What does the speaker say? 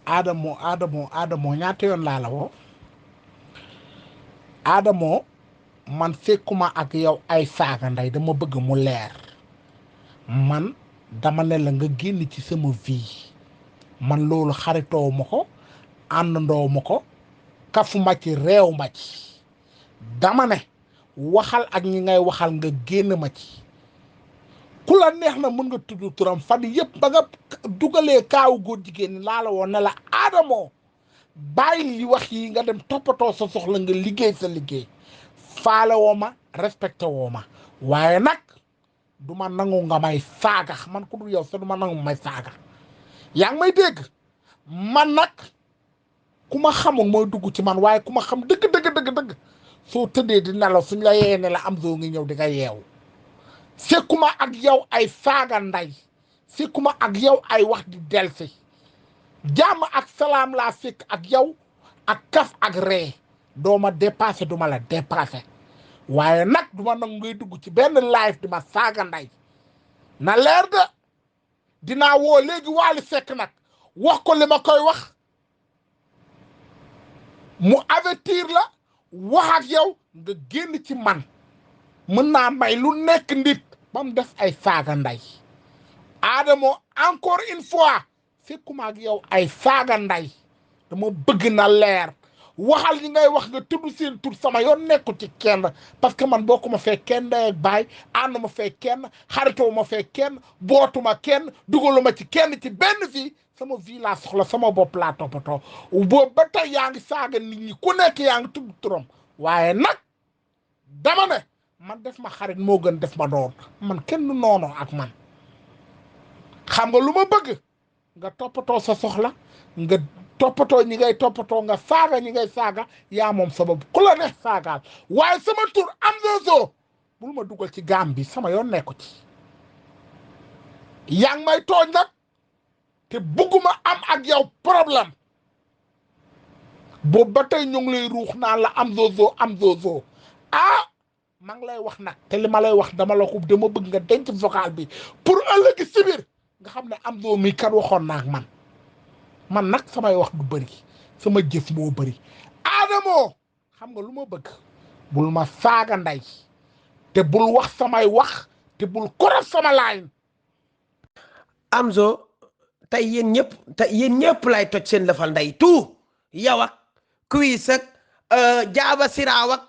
Adamo Adamo ñaata yoon laa la woo Adamo man fekkuma ak yow ay saaga ndey dama bëgg mu leer man dama ne la nga génn ci sama vie man loolu xaritoo ma ko àndandoo ma ko kafuma ci réew ma ci dama ne waxal ak ñi ngay waxal nga génn ma ci ku la neex na mën nga tudd turam fan yëpp ba nga dugalee kaawu góor jigéen ñi laa la woon ne la Adamo bàyyi li wax yi nga dem toppatoo sa soxla nga liggéey sa liggéey faale woo ma respecté woo ma waaye nag du ma nangu nga may saaga man ku dul yow sa du ma nangu may saaga yaa ngi may dégg man nag ku ma xamul mooy dugg ci man waaye ku ma xam dëgg soo tëddee di nelaw suñ la yee ne la am zoo ngi ñëw di nga yeewu sekkuma ak yow ay saaga nday sekkuma ak yow ay wax di delsi jàmm ak salaam laa fekk ak yow ak kaf ak ree doo ma dépassé du ma la dépassé waaye nag du ma nangu ngay dugg ci benn live di ma saaga nday na leer de dinaa woo léegi Wally Seck nag wax ko li ma koy wax mu avertir la wax ak yow nga génn ci man mën naa may lu nekk nit ba mu def ay saaga nday Adamo encore une fois fekkuma ak yow ay saaga nday dama bëgg na leer waxal ñi ngay wax nga tudd seen tur sama yoon nekku ci kenn parce que man bokkuma fee kenn ndey ak baay ànduma fee kenn xarituma fee kenn bootuma kenn dugaluma ci kenn ci benn vie sama vie laa soxla sama bopp laa toppatoo boobu ba tey yaa ngi saaga nit ñi ku nekk yaa ngi tudd turam waaye nag dama ne man def ma xarit moo gën def ma doon man kenn noonu ak man xam nga lu ma bëgg nga toppatoo sa soxla nga toppatoo ñi ngay toppatoo nga saaga ñi ngay saaga yaa moom sabab ku la neex saagaal waaye sama tur amzozo bul ma dugal ci gaam bi sama yoon nekku ci yaa ngi may tooñ nag te bugguma am ak yow problème boobu ba tey ñu ngi lay ruux naan la amzozo ah maa ngi lay wax nag te li ma lay wax dama la ko dama bëgg nga denc vocal bi pour ëllëgi si biir nga xam ne amzo mi kat waxoon naa ak man nag samay wax du bëri sama jëf moo bëri Adamo xam nga lu ma bëgg bul ma saaga nday te bul wax samay wax te bul koraf sama laayin Amzo tey yéen ñëpp lay toj seen lafal nday tout yow ak kuis ak jaaba siraaw ak